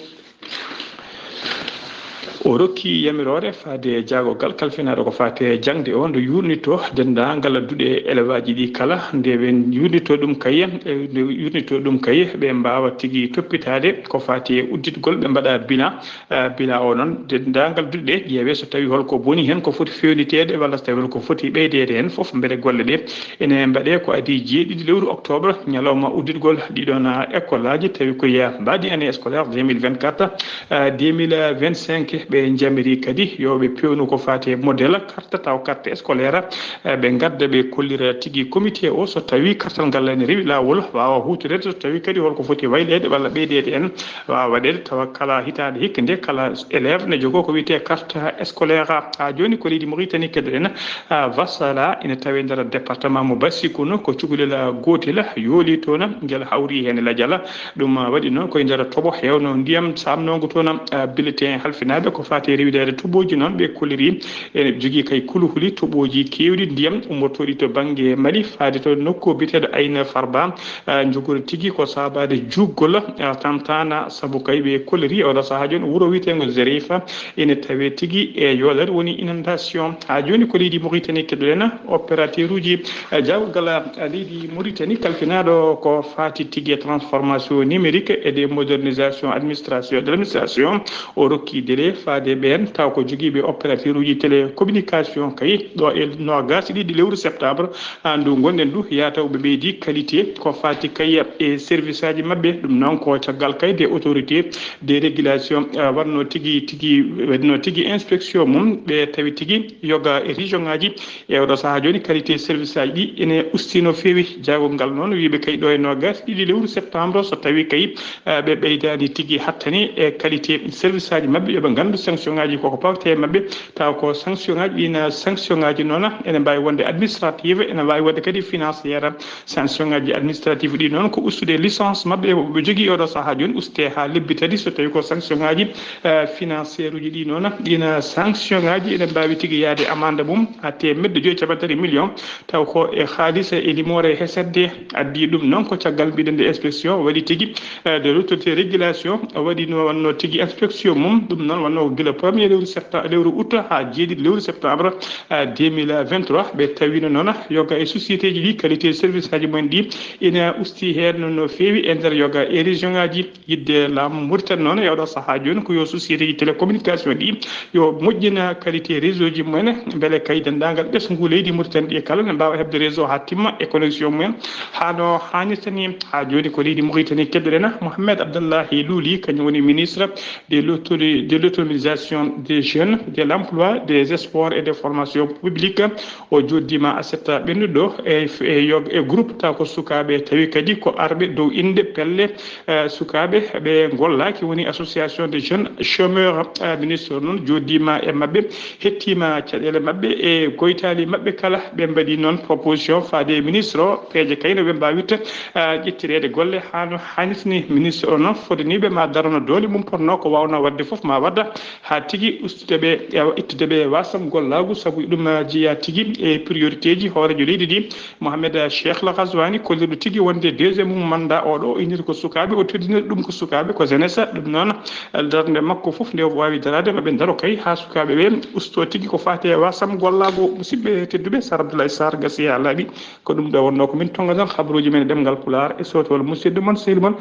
O rokki yamiroore faade jaagorgal kalfinaaɗo ko faate jaŋde o, nde yuurnitoo denndaangal duɗe élève aji ɗi kala, nde ɓe yuurnitoo ɗum kay, nde yuurnitoo ɗum kay, ɓe mbaawa tigi toppitaade ko faati e udditgol, ɓe mbaɗa bilan. Eh, bilan o noon, denndaangal duɗe ɗe ƴeewee so tawi holko boni heen, ko foti feewniteede walla so tawi holko foti ɓeydeede heen fof, mbele golle ɗe ene mbaɗee ko adii jeeɗiɗi lewru octobre, ñalawma udditgol ɗiɗon école aji, tawi ko e mbaadi année scolaire deux mille vingt-quatre, eh, deux mille vingt-cinq. Ɓe njamiri kadi yo ɓe peewnu ko faati e modèle carte, taw carte scolaire, eh, ɓe ngadda ɓe kollira tigi comité o, so tawi kartal ngal ne rewi laawol, waawa huutoreede, so tawi kadi holko foti wayleede walla ɓeydeede en waawa waɗeede, tawa kala hitaande hikka nde kala élève ne jogoo ko wiyetee carte scolaire. Haa jooni ko leydi Mauritanie keɗoɗen, ah, Vassala ina tawee nder département mo Bassi, kono ko cukalel gootel yooli toon, ngel hawri heen lajal. Ɗum waɗi noon koye nder toɓo heewno ndiyam saamnoongo toon, ah, bulletin halfinaaɓe ko faati e rewideede toɓooji noon, ɓe kolliri ene jogii kay kuluhuli toɓooji keewɗi ndiyam ummortooɗi to bannge Mali faade to nokku biyeteeɗo Ain Farba. Ah, njogori tigi ko saabaade juutgol, ah, tantana, sabu kay ɓe kolliri e oɗo sahaa jooni wuro wiyeteengo Zerifa ene tawee tigi e yoolere, woni inondation. Haa jooni ko leydi Mauritanie keɗoɗen, opérateur uji, ah, jaagorgal, ah, leydi Mauritanie kalfinaaɗo ko faati tigi e transformation numérique et de modernisation administration, de l'administration, o rokki délai Faade ɓeen, taw ko jogiiɓe opérateur uji télécommunication kay, ɗo e noogaas e ɗiɗi lewru septembre, haa ndu ngonɗen ndu, yaa taw ɓe ɓeydi qualité ko faati kay e service aji maɓɓe. Ɗum noon ko caggal kay de autorité de régulation, ah, waɗno tigi, tigi, waɗno tigi inspection mum, ɓe tawi tigi yoga e région ngaji. E oɗo sahaa jooni, qualité service aji ɗi ene usti no feewi. Jaagol ngal noon, wiiɓe kay ɗo e noogaas e ɗiɗi lewru septembre, so tawi kay, ah, ɓe ɓeydaani tigi hattani e qualité service aji maɓɓe, yoɓe nganndu sanction ngaji koko pawte e maɓɓe, taw ko sanction ngaji ɗin, sanction ngaji noon ene mbaawi wonde administrative, ene mbaawi wonde kadi financière. Sanction ngaji administrative ɗi noon ko ustude licence maɓɓe, ɓe jogii oɗo sahaa jooni, uste haa lebbi tati. So tawi ko sanction ngaji, eh, financière uji ɗi noon, ɗin sanction ngaji ene mbaawi tigi yaade amande mum haa teemedde joyi capanɗe tati million, taw ko e haalis e limoore hesedde addi ɗum. Noon ko caggal mbiɗen nde inspection waɗi tigi, eh, de l'autorité régulation waɗi no wanno tigi inspection mum. Ɗum noon wanno ko gila premier lewru septa-, lewru août haa jeeɗiɗi lewru septembre, eh, deux mille vingt-trois. Ɓe tawino noon yoga e société ji ɗi qualité service aji mumen ɗi ina usti heen no feewi e nder yoga e région ngaji. Yidde laamu Mauritanie noon e oɗo sahaa jooni ko yo société ji télécommunication ɗi yo moƴƴina qualité réseau ji mumen, mbele kay denndaangal ɓesngu leydi Mauritanie ɗi kala ne mbaawa heɓde réseau haa timma e connexion mumen haa no haanirta ni. Haa jooni ko leydi Mauritanie keɗoɗen Mohamed Abdallahi Louli, kañum woni ministre de l'autori-, de l'autonomisation des jeunes, de l'emploi, des sports et des formations publiques. O jooɗdiima aset ɓennuɗo e, e, yo-, e groupe taw ko sukaaɓe, tawi kadi ko arɓe dow innde pelle, eh, sukaaɓe ɓe ngollaaki, woni association des jeunes chômeurs. Eh, ministre o noon jooɗdiima e maɓɓe, hettiima caɗeele maɓɓe e goytaali maɓɓe kala. Ɓe mbaɗi noon proposition faade e ministre o, peeje kay no ɓe mbaawirta, eh, ƴettireede golle haa no haanirta ni. Ministre o noon fodaniiɓe ma darano doole mum potnoo ko waawnoo waɗde fof ma waɗa haa tigi ustude ɓe, eh, ittude ɓe wasam gollaagu, sabu ɗum, eh, jeyaa tigi e priorité ji hooreejo leydi ndi, Mohamed Cheikh Al Ghazouani, kollirɗo tigi wonde deuxième mum mandat oɗo, o inniri ko sukaaɓe, o teddiniri ɗum ko sukaaɓe, ko jeunesse. Ɗum noon, darnde makko fof nde o waawi daraade, ma ɓe ndaro kay haa sukaaɓe ɓe usto tigi ko faati e wasam gollaagu. Musidɓe tedduɓe, Sar Abdoulaye Sarr gasi haa laaɓi. Ko ɗum ɗo wonnoo ko min tonngatal habaruuji men e ɗemngal Pulaar e sowtowol musidɗo mon, sehil mon,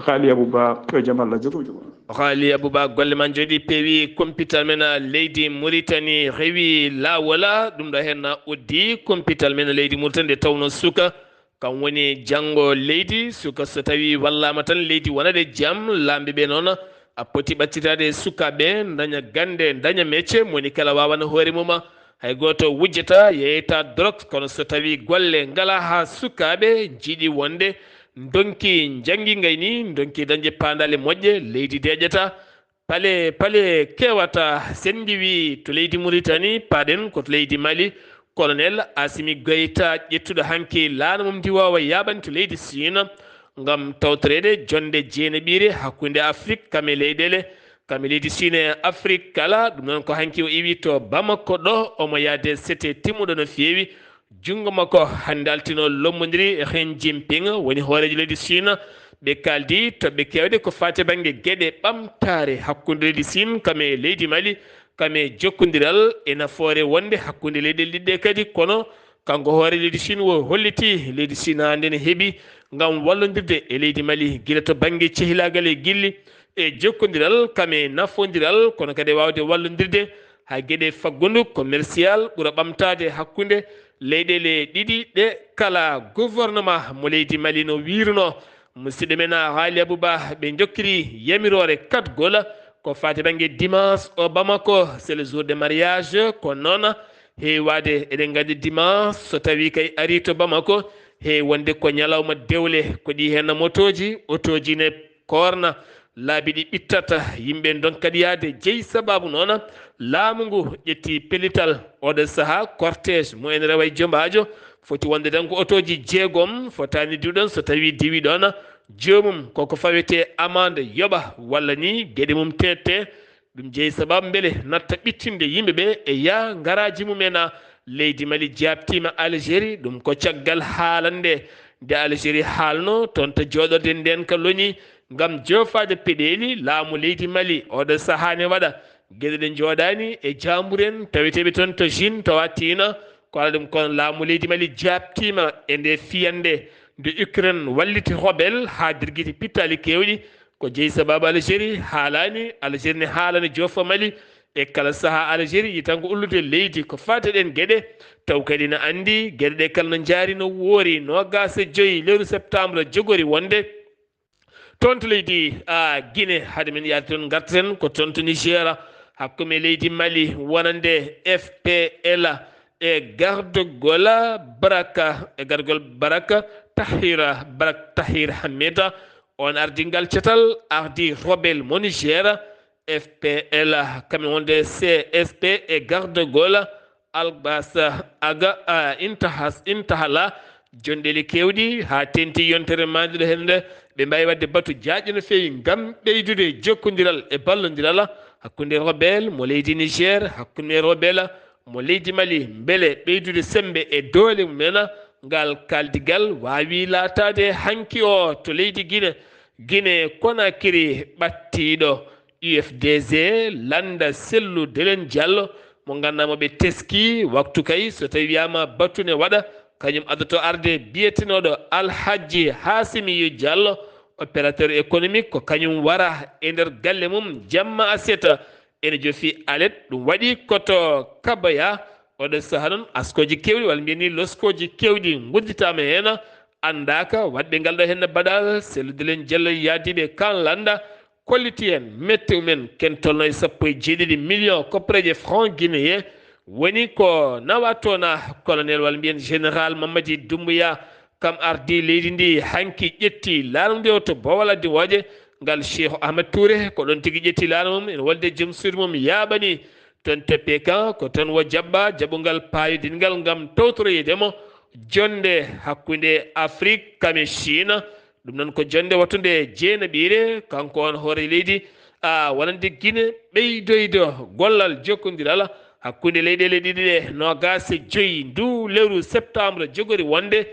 Haali Abou Ba, yo jam Allah jogo jogo. Haali Abou Ba, golle ma njooɗi peewi, kumpital men, a, leydi Mauritanie rewi laawol, a, ɗum ɗo heen na uddi kumpital men leydi Mauritanie nde tawno suka kam woni janngo leydi. Suka so tawi wallaama tan leydi wonat e jam, laamɓe ɓe noon a poti ɓattitaade e sukaaɓe, daña gannde, daña métier, moni kala waawana hoore mum. Hay gooto wujjata, yeeyata drogue, kono so tawi golle ngala haa sukaaɓe njiɗi wonde ndonki njanngi ngayni, ndonki dañde paandaale moƴƴe, leydi deeƴata. Pale, pale kewata. Sen ngiwi to leydi Mauritanie, paɗen ko to leydi Mali. Colonel Assimi Goïta, ƴettuɗo hanki laana mum ndiwoowa yaaɓani to leydi Chine ngam tawtoreede jonnde jeenaɓiire hakkunde Afrik kam e leyɗeele, kam e leydi Chine e Afrik kala. Ɗum noon ko hanki o iwi to Bamako ɗo, omo yaade sete timmuɗo no feewi. Junngo makko hannde altino lommondiri e Xi Jinping, woni hooreejo leydi Chine. Ɓe kaaldi toɓɓe keewɗe ko faati bannge geɗe ɓamtaare hakkunde leydi Chine kam e leydi Mali, kam e jokkondiral e nafoore wonde hakkunde leyɗeele ɗiɗi ɗe kadi. Kono kanko hoore leydi Chine o holliti leydi Chine hannde ne heɓi ngam wallondirde e leydi Mali gila to bannge cehilaagal e gilli e jokkondiral kam e nafondiral, kono kadi e waawde wallondirde haa geɗe faggundu commercial ɓura ɓamtaade hakkunde leyɗeele ɗiɗi ɗe kala. Gouvernement mo leydi Mali no wiirunoo musidɗo men Haali Abou Ba, ɓe njokkiri yamiroore katgol ko faati bannge dimanche o Bamako, c'est le jour de mariage. Kono noon heewaade eɗen nganndi dimanche so tawi kay ari to Bamako, heewi wonde ko ñalawma dewle, ko ɗi heen motooji, otooji ne koorna, laabi ɗi ɓittata, yimɓe ndonkat yaade. Jeyi sababu noon, laamu ngu ƴetti pellital. Oɗo sahaa, cortège mo en rewa e jombaajo foti wonde tan ko otooji jeegom, fotaani diwɗon, so tawi diwi ɗon, joomum koko fawete amande yoɓa, walla ni geɗe mum teette. Ɗum jeyi sababu mbele natta ɓittinde yimɓe ɓe e yaa ngaraaji mumen. Leydi Mali jaabtiima Algérie, ɗum ko caggal haalande nde Algérie haalno toon to jooɗorde nden ka loñi ngam joofaade peɗeeli laamu leydi Mali. Oɗo sahaa ne waɗa geɗe ɗe njooɗaani e jaamburen taweteeɓe toon to Chine, tawa tiina ko alaa ɗum kono laamu leydi Mali jaabtiima e nde fiyande nde Ukraine walliti rebelle haa dirgiti pittaali keewɗi. Ko jeyi sababu Algérie haalaani, Algérie ne haalani joofo Mali, E kala sahaa, Algérie yiɗi tan ko ullude leydi ko faati e ɗeen geɗe, taw kadi na anndi geɗe ɗe kala no njaari, no woori. Noogaas e joy lewru septembre jogori wonde. Toon to leydi, a, Guinée, hade men yaade toon, ngartaten ko toon to Niger, hakkunde leydi Mali, wonande F P L e gardagol Baraka, e gardagol Baraka Tahira, Barak Tahir Hameta. On ardi ngal catal, ardi rebelle mo Niger, F P L, kamɓe wonde C S P e gardagol Albas Aga, a, Intahas, Intahala, jonɗeeli keewɗi haa teeŋti yontere maande ɗo hannde. Ɓe mbaawi waɗde batu jaajɗo no feewi ngam ɓeydude jokkondiral e ballondiral hakkunde rebelle mo leydi Niger, hakkunde rebelle mo leydi Mali, mbele ɓeydude semmbe e doole mumen. Ngal kaaldigal waawi laataade hanki o to leydi Guinée, Guinée Conakry ɓattiiɗo U F D G, lannda Sellu Delen Diallo, mo ngannduɗaa mo ɓe teski waktu kay, so tawi wiyaama batu ne waɗa, kañum addoto arde biyetenooɗo Alhajji Hasimiyu Diallo, opérateur économique, ko kañum wara e nder galle mum jamma aset, ene jofi alet. Ɗum waɗi koto Kabaya, oɗo sahaa noon askooji keewɗi, walla mbiyen ni loskooji keewɗi ngudditaama heen, anndaaka. Waɗɓe ngal ɗo heen baɗal, Sellu Delen Diallo yaadiiɓe kan lannda, kolliti heen mette mumen, ken tolno e sappo e jeeɗiɗi million koppareeje franc guinéen. Woni ko nawa toon, colonel walla mbiyen général Mamadi Doumbouya, kam ardi leydi ndi hanki, ƴetti laamu ndu to Bawol Addiwooje. Ngal Cheikh Ahmed Touré ko ɗoon tigi ƴetti laamu mum, ene wolde joom suudu mum yaaɓani toon to Pékin, ko toon o jaɓɓa jaɓungal paayodingal ngam tawtoroyeede mo jonnde hakkunde Afrik kam e Chine. Ɗum noon ko jonnde wattunde jeenaɓiire, kanko on hoore leydi, a, wonande Guinée, ɓeydoyde gollal jokkondiral hakkunde leyɗeele ɗiɗi ɗe. Noogaas e joy ndu lewru septembre jogori wonde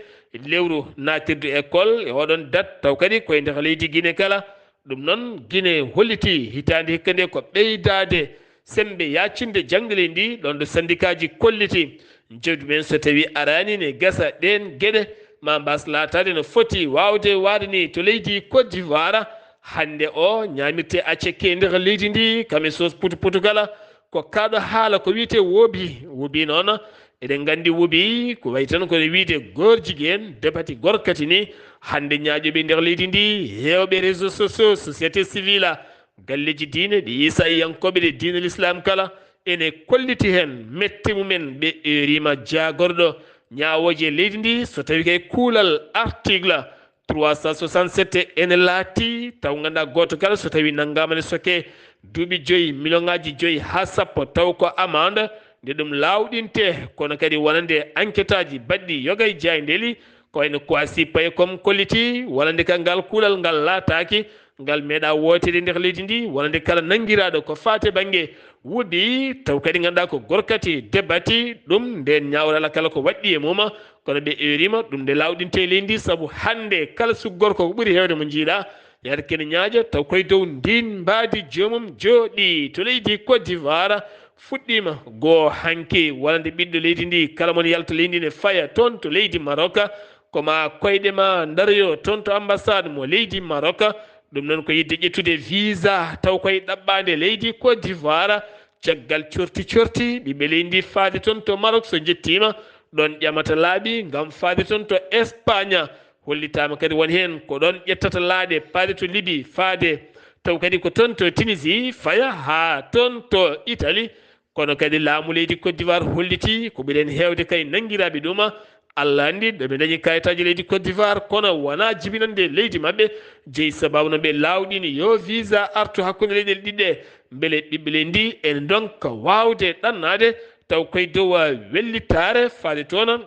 lewru naatirdu école e oɗon dat, taw kadi koye nder leydi Guinée kala. Ɗum noon, Guinée holliti hitaande hikka nde ko ɓeydaade semmbe yaacinde jaŋde leydi ndi, ɗoon ɗo sandikaaji kolliti jawdi men, so tawi araani ne gasa ɗeen geɗe, ma mbaas laataade no foti waawde waade ni to leydi Côte d'Ivoire. Hannde o ñaamirte aceke nder leydi ndi, kam e soos putu putu kala, ko kaɗo haala ko wiyetee wobi. Wobi noon, eɗen nganndi wobi ko wayi tan kono wiyde goor jigéen, debati gorkati ni. Hannde ñaaƴooɓe nder leydi ndi, heewɓe réseaux sociaux, société civile, galleeji diine, ɗi Iisayankooɓe, ɗe diine l'islam kala, ene kolliti heen mette mumen, ɓe eeriima jaagorɗo ñaawooje leydi ndi, so tawi kay kuulal article trois cent soixante-sept ene laati, taw ngannduɗaa gooto kala so tawi nanngaama ne soke duuɓi joyi, miliyoŋaaji joyi haa sappo, taw ko amande, nde ɗum laawɗinte, kono kadi wonande enquêteaaji baɗɗi yoga e jaayndeeli, ko wayno Kwasi Paykom kolliti, wonande ka ngal kuulal ngal laataaki, ngal meeɗa wooteede nder leydi ndi, wonande kala nanngiraaɗo ko faati e bannge wobi, taw kadi ngannduɗaa ko gorkati, debati, ɗum ndeen ñaawre alaa kala ko waɗɗi e mum, kono ɓe eeriima ɗum nde laawɗinte e leydi ndi, sabu hannde kala suka gorko ko ɓuri heewde mo njiiɗaa, yaade kene ñaaƴa, taw koye dow ndiin mbaadi joomum jooɗii to leydi Côte d'Ivoire, fuɗɗiima goo hanki, wonande ɓiɗɗo leydi ndi, kala mon yalta leydi ndi ne faya toon to leydi Maroc, ko ma koyɗe ma ndaroyo toon to ambassade mo leydi Maroc. Ɗum noon ko yiɗde ƴettude visa, taw koye ɗaɓɓaande leydi Côte d'Ivoire. Caggal corti corti, ɓiɓɓe leydi ndi faade toon to Maroc, so njettiima, ɗoon ƴamata laabi ngam faade toon to Espagne. Hollitaama kadi won heen ko ɗoon ƴettata laaɗe paade to Libi, faade taw kadi ko toon to Tunisie, faya haa toon to Italie. Kono kadi laamu leydi Côte d'Ivoire holliti ko ɓuri en heewde kay nanngiraaɓe ɗum. Allah anndi ɗo ɓe ndañi kayitaaji leydi Côte d'Ivoire, kono wonaa jibinande leydi maɓɓe. Jeyi sababu no ɓe laawɗini yo visa artu hakkunde leyɗeele ɗiɗi ɗe, mbele ɓiɓɓe leydi ndi ene ndonka waawde ɗannaade, taw koye dow wellitaare faade toon.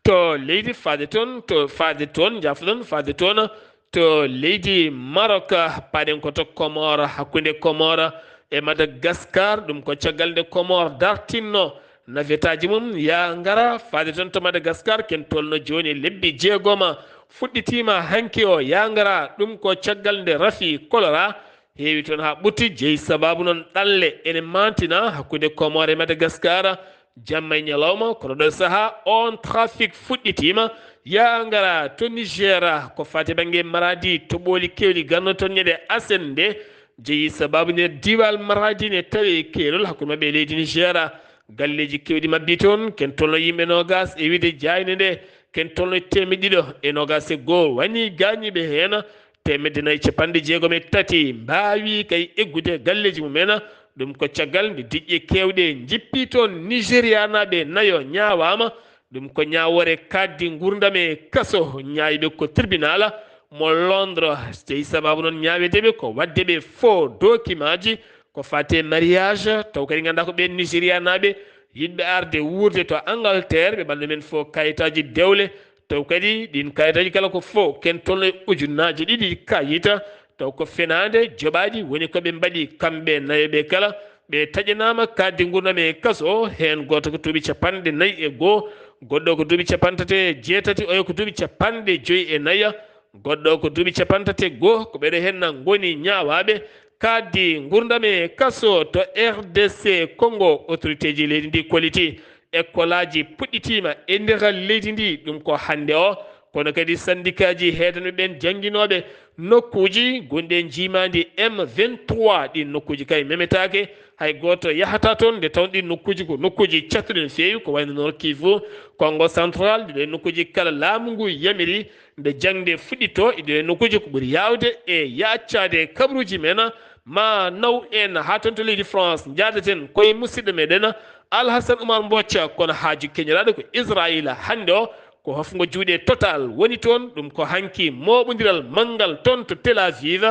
To leydi faade toon, to faade toon, njaafo-ɗon, faade toon to leydi Maroc, paaɗen ko to Comore, hakkunde Comore e Madagascar, ɗum ko caggal nde Comore dartinno nafetaaji mum yaa ngara faade toon to Madagascar, ken tolno jooni e lebbi jeegoma, fuɗɗitiima hanki o yaa ngara, ɗum ko caggal nde rafi choléra heewi toon haa ɓurti, jeyi sababu noon ɗanle ene maantina hakkunde Comore e Madagascar, jamma e ñalawma, kono ɗo sahaa on trafic fuɗɗitiima. Yaa ngara to Niger, ko faati bannge Maradi, toɓooli keewɗi ganno toon ñande aset nde, jeyi sababu nde diiwal Maradi ne tawi keerol hakkunde maɓɓe e leydi Nigeria. Galleeji keewɗi mabbii toon, ken tolno yimɓe noogas e wiyde jaaynde nde, ken tolno teemedde ɗiɗo e noogas e goo. Wanii gaañiiɓe heen teemedde nayi capanɗe jeegom e tati, mbaawi kay eggude galleeji mumen. Ɗum ko caggal nde diƴƴe keewɗe njippii toon. Nigerianaaɓe nayo ñaawaama. Ɗum ko ñaawoore kaaɗdi nguurndam e kaso, ñaayɓe ko tribunal mo Londres. Jeyi sababu noon ñaaweede ɓe ko waɗde ɓe faux dokimaaji ko faati e mariage, taw kadi nganndaa ko ɓeen Nigerianaaɓe yiɗɓe arde wuurde to Angleterre, ɓe mbaɗa men faux kayitaaji dewle, taw kadi ɗiin kayitaaji kala ko faux, ken tolno e ujunnaaje ɗiɗi kayita, taw ko fenaande joɓaaɗi woni ko ɓe mbaɗi kamɓe nayo ɓe kala. Ɓe taƴanaama kaaɗdi nguurndam e kaso, heen gooto ko duuɓi capanɗe nayi e goo, goɗɗo ko duuɓi capanɗe tati e jeetati, oya ko duuɓi capanɗe joyi e nayi, goɗɗo ko duuɓi capanɗe tati e goo. Ko ɓeɗo heen na ngoni ñaawaaɓe kaaɗdi nguurndam e kaso to R D C Congo. Autorité ji leydi ndi kolliti ekkolaaji puɗɗitiima e nder leydi ndi, ɗum ko hannde o. Kono kadi sandikaaji heedanɓe ɓeen jannginooɓe nokkuuji gonɗi e njiimaandi M vingt-trois, ɗiin nokkuuji kay memetaake, hay gooto yahataa toon, nde tawnoo ɗiin nokkuuji ko nokkuuji cattuɗi no feewi, ko wayno Nord Kivu, Congo Central, ɗiɗo e nokkuuji kala laamu ngu yamiri nde jaŋde fuɗɗitoo. E ɗiɗo e nokkuuji ko ɓuri yaawde e yaaccaade kabaruuji men, ma naw en haa toon to leydi France, njaadaten ko e musidɗo meɗen Alhassane Oumar Mbodja, kono haaju keñoraaɗo ko Israayiila hannde o, ko hofngo juuɗe Total woni toon. Ɗum ko hanki mooɓondiral manngal toon to Tel Aviv.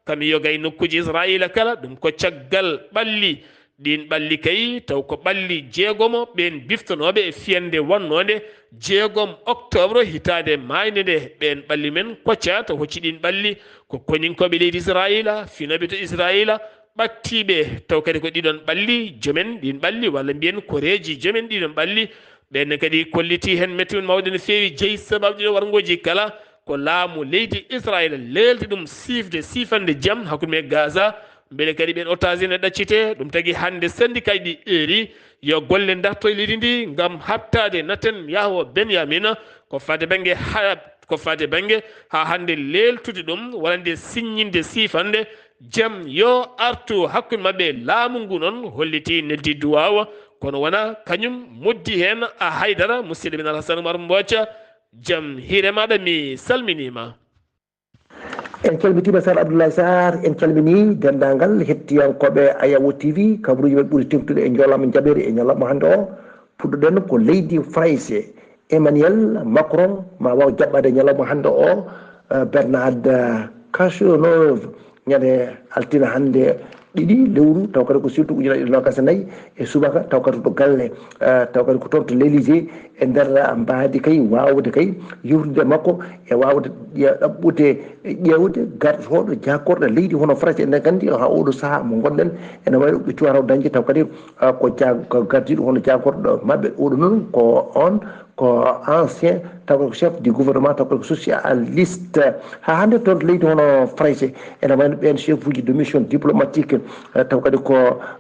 Kam yoga e nokkuuji Israayiila kala, ɗum ko caggal ɓalli. Ɗiin ɓalli kay, taw ko ɓalli jeegomo ɓeen biftonooɓe e fiyannde wonnoonde jeegom octobre hitaande maaynde nde. Ɓeen ɓalli men kocca to hocci ɗiin ɓalli ko koninkooɓe leydi Israayiila, finooɓe to Israayiila, ɓattiiɓe, taw kadi ko ɗiɗon ɓalli joomen ɗiin ɓalli, walla mbiyen koreeji joomen ɗiɗon ɓalli. Ɓeen ne kadi kollitii heen mettiwol mawɗo no feewi, jeyi sababu ɗiɗo warngooji kala, ko laamu leydi Israayiila leeldi ɗum siifde siifande jam hakkunde e Gaza. Mbele kadi ɓeen otage ene ɗaccitee. Ɗum tagi hannde sandikaaji ɗi eeri yo golle ndarto e leydi ndi ngam haɓtaade naten yahoo Benyamina ko faade bannge ha-, ko faade bannge haa hannde leeltude ɗum, walla nde siññinde siifande jam yo artu hakkunde maɓɓe. Laamu ngu noon holliti neldi duwaawa, kono wona kañum moddi heen a haydara. Musidɗo men Alhassane Oumar Mbodja, jam hiire maɗa, mi salminiima. En calmitiima Sar Abdoulaye Sarr, en calminii denndaangal hettiyankooɓe Ayawo T V, kabaruuji men ɓuri teŋtude e njolama jaɓere e ñalawma hannde o. Puɗɗoɗen ko leydi Farayse, Emmanuel Macron ma waaw jaɓɓaade ñalawma hannde o, eh, Bernard, eh, Cazeneuve, ñande altine hannde ɗiɗi lewru, taw kadi ko septembre ujunaaji ɗiɗi noogaas e nayi e subaka, taw kadi to galle, eh, taw kadi ko toon to l'Élysée, e nder mbaadi kay waawde kay yewtude makko e waawde ƴe-, ɗaɓɓude, ƴeewde gartooɗo jaakorɗo leydi hono Farayse. Eɗen nganndi haa ooɗoo sahaa mo ngonɗen ene wayi no ɓe cuwata dañde taw kadi, ah, ko ja-, ko gardiiɗo hono jaakorɗo maɓɓe. Oɗo noon ko on, ko ancien, taw ko chef du gouvernement, taw ko socialiste. Haa hannde toon to leydi hono Farayse, ene wayi no ɓeen chef uji de mission diplomatique, eh, taw kadi ko,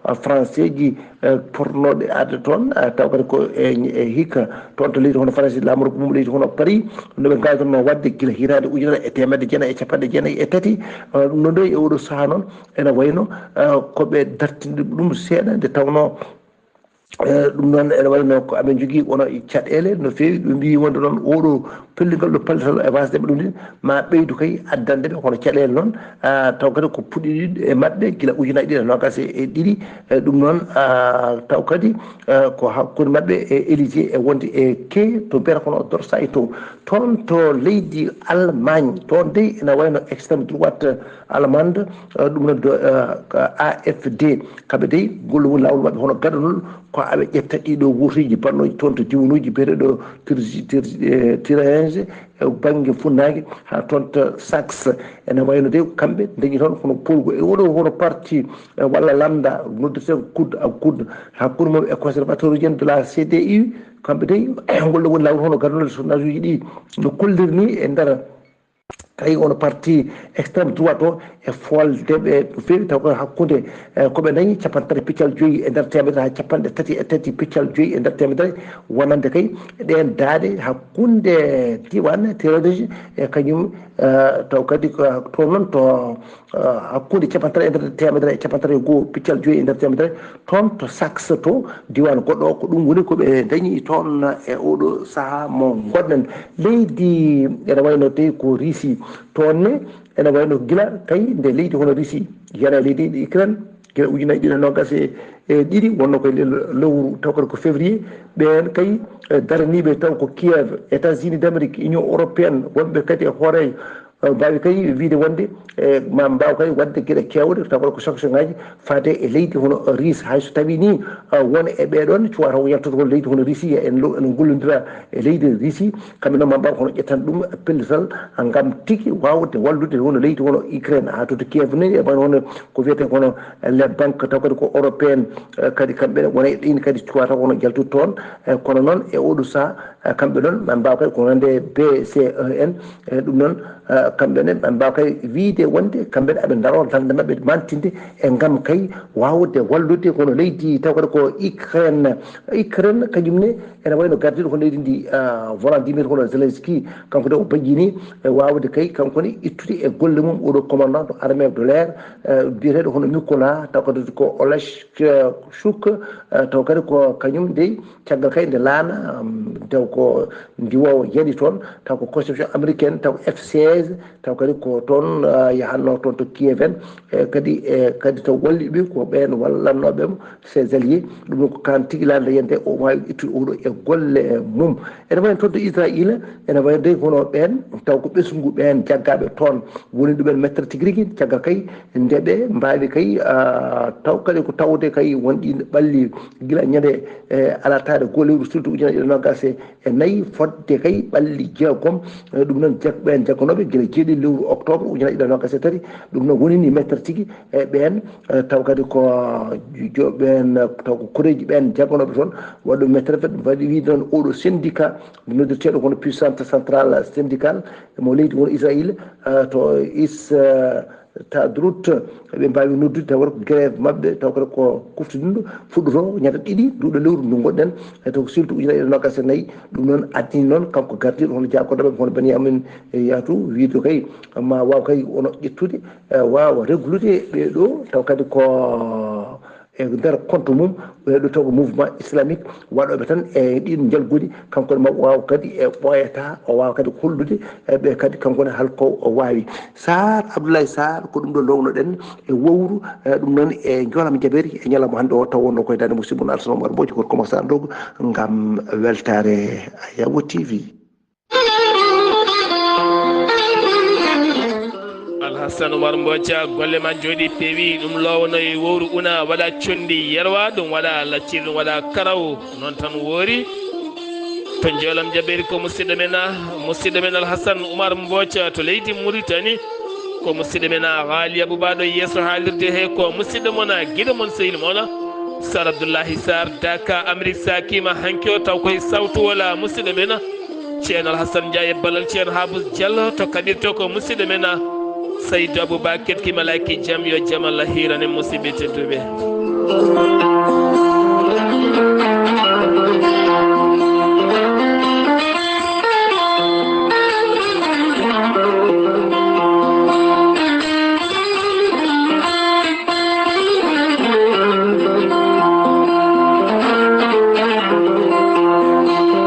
eh, français ji, eh, potnooɓe arde toon, eh, taw kadi ko e, e hikka toon to leydi hono Farayse, laamorgo mum leydi hono Paris, no ɓe ngaajornoo waɗde gila hitaande ujunere e teemedde jeenayi e capanɗe jeenayi e tati. Eh, ɗum noon ɗo e oɗo sahaa noon, ene wayi no, eh, ko ɓe dartinde ɗum seeɗa, nde tawnoo, eh, ɗum noon ene wayi no ko aɓe njogii wona caɗeele no feewi. Ɓe mbiyi wonde noon oɗo pellel ngal ɗo pallital e wasde ɓe ɗum ɗin, ma ɓeydu kay addande ɓe hono caɗeele noon, ah, taw kadi ko puɗɗiɗo e maɓɓe gila ujunaaji ɗiɗi e noogaas e ɗiɗi. Eh, ɗum noon, ah, taw kadi, eh, ko hakkunde maɓɓe e Élysée e wonde e quai to mbiyata kono D'Orsay to, toon to leydi Allemagne. Toon dey ene wayno extrême droite allemande, eh, ɗum noon do, eh, A F D. Kamɓe dey golle woni laawol maɓɓe hono gadanol ko aɓe ƴetta ɗiɗo wurtiiji bannooji toon to diwanuuji biyeteeɗo Tir-, Tir-, eh, Thuringe, e bannge funnaange haa toon to Saxe. Ene wayno de kamɓe dañi toon kono poolgu e oɗo hono parti, eh, walla lambda noddirtee ko coude à coude hakkunde mum e conservateur uji en de la C D U. Kamɓe de golle woni laawol hono garnooɗe sondage uji ɗi no kolliri ni e nder kay on parti extrême droite o e folde ɓe no feewi, taw ko hakkunde, eh, ko ɓe dañi capanɗe tati piccal joyi e nder teemedere haa capanɗe tati e tati piccal joyi e nder teemedere, wonande kay ɗeen daaɗe hakkunde diiwaan terroriste e kañum, eh, taw kadi ko toon noon to, hakkunde capanɗe tati e nder teemedere e capanɗe tati e goo piccal joyi e nder teemedere, toon to Saxe to diiwaan goɗɗo o. Ko ɗum woni ko ɓe dañi toon e oɗo sahaa mo ngonɗen. Leydi ene wayno tawi ko Russie, toon ne ene wayno gila tawi nde leydi hono Russie yana e leydi Ukraine, gila ujunnaji ɗiɗi e nogas e ɗiɗi, wonno koye lewru taw kadi ko février. Ɓeen kay, eh, daraniiɓe taw ko Kiev, États-Unis d'Amérique, Union européenne, wonɓe kadi e hooreejo, eh, mbaawi kay wiyde wonde, eh, ma mbaaw kay waɗde geɗe keewɗe, taw kadi ko sanction ŋaaji faade e leydi hono Russie. Hay so tawii nii, eh, won e ɓee ɗoon cuwata ko yaltude ko leydi hono Russie, en lo-, en ngollondira e leydi Russie, kamɓe noon ma mbaaw kono ƴettan ɗum pellital ngam tigi waawde wallude hono leydi hono Ukraine, haa to, to Kiev nii, e wano hono ko wiyetee kono les banques, taw kadi ko européenne, eh, kadi kamɓe ne wona e ɗin kadi cuwata kono jaltude toon, eh, kono noon e oɗo sahaa, eh, kamɓe noon ɓe mbaawa kadi ko wonande B C E N, eh, ɗum noon, eh, kamɓe ne ɓe mbaawa kadi wiyde wonde kamɓe ne aɓe ndaro darnde maɓɓe mantinde e ngam kay waawde wallude kono leydi taw kadi ko Ukraine. Ukraine kañum ne ene wayno gardiiɗo ko leydi ndi, ah, Volodymyr hono Zelensky, kanko de o bayyini e waawde kay kanko ne ittude e golle mum oɗo commandant armée de l'air, eh, biyeteeɗo hono Mikola, taw kadi ko Oleshchuk, eh, taw kadi ko kañum dey caggal kay nde laana, um, taw ko ndiwoowo yaɗi toon, taw ko conception américaine, taw F seize, taw kadi ko toon, ah, yahanno toon to Kiev en, e kadi, e kadi taw walliɓe ko ɓeen wallannooɓe mo, ses alliés. Ɗum noon ko kaan tigi laande yiyande o waawi ittude oɗo e golle mum. Ene wayi toon to Israayiila, ene wayi dey kono ɓeen taw ko ɓesngu ɓeen jaggaaɓe toon woni ɗumen mettere tigi rigi, caggal kay nde ɓe mbaawi kay, ah, taw kadi ko tawde kay won ɗiin ɓalli gila ñande, eh, alartaare goo lewru suudu ujunnaji ɗiɗi e nogas e nayi, fodde kay ɓalli jeegom, eh, ɗum noon jag-, ɓeen jagganooɓe gila jeeɗiɗi lewru octobre ujunnaji ɗiɗi e nogas e tati, ɗum noon woni ni mettere tigi, e ɓeen, eh, taw kadi ko, eh, jo-, ɓeen, eh, taw ko koreeji ɓeen jagganooɓe toon, waɗi ɗum mettere vet, waɗi wiyde noon oɗo syndicat noddirteeɗo kono puissance centrale syndicale mo leydi won Israayiila, eh, to Is, eh, Histadrut, ɓe mbaawi noddude taw ko grève maɓɓe, taw kadi ko kuftodinɗo fuɗɗoto ñande ɗiɗi nduɗo lewru ndu ngonɗen, e taw ko siltu ujunnaji ɗiɗi e nogas e nayi. Ɗum noon addini noon kanko gardiiɗo hono jagganooɓe hono Benyamin Netanyahu wiyde kay ma waaw kay ono ƴettude, e waawa reglude ɓee ɗo taw kadi ko e nder compte mum, ɓee ɗo taw ko mouvement islamique waɗooɓe tan e ɗiin njalguɗi, kanko ne ma waaw kadi e ɓooyata, o waawa kadi hollude e ɓe kadi kanko ne hol ko o waawi. Sarr, Abdoulaye Sarr, ko ɗum ɗo lownoɗen e wowru, e ɗum noon e Joolam Jaɓeeri e ñalawma hannde o taw wonno koye daande musidɗo mon Alsan Omar Mbooj, gorko mo Sarr Ndogo, ngam weltaare Yawo T V. Alhassan Umar Mboca, golle ma jooɗi peewi, ɗum lowno e wowru una, waɗa conndi yerwa, ɗum waɗa lacciri, ɗum waɗa karaw, noon tan woori. To Joolam Jaɓeeri ko musidɗo men, ah, musidɗo men Alhassan Umar Mboca to leydi Muritani, ko musidɗo men, ah, Haali Abubaaɗo yeeso haalirde he, ko musidɗo mon, ah, giɗo mon, sehil mon, ah, Sar Abdullahi Sar Daka Amrik Sakima hanki o taw koye sawtu wala musidɗo men, ah, Ceerno Alhassan Njaay e ballal Ceerno Haabus Jallo to kaɓirto ko musidɗo men, ah, Saydu Abubakar Kimalaki, jam yo jam Allah hiirane musidɓe tedduɓe.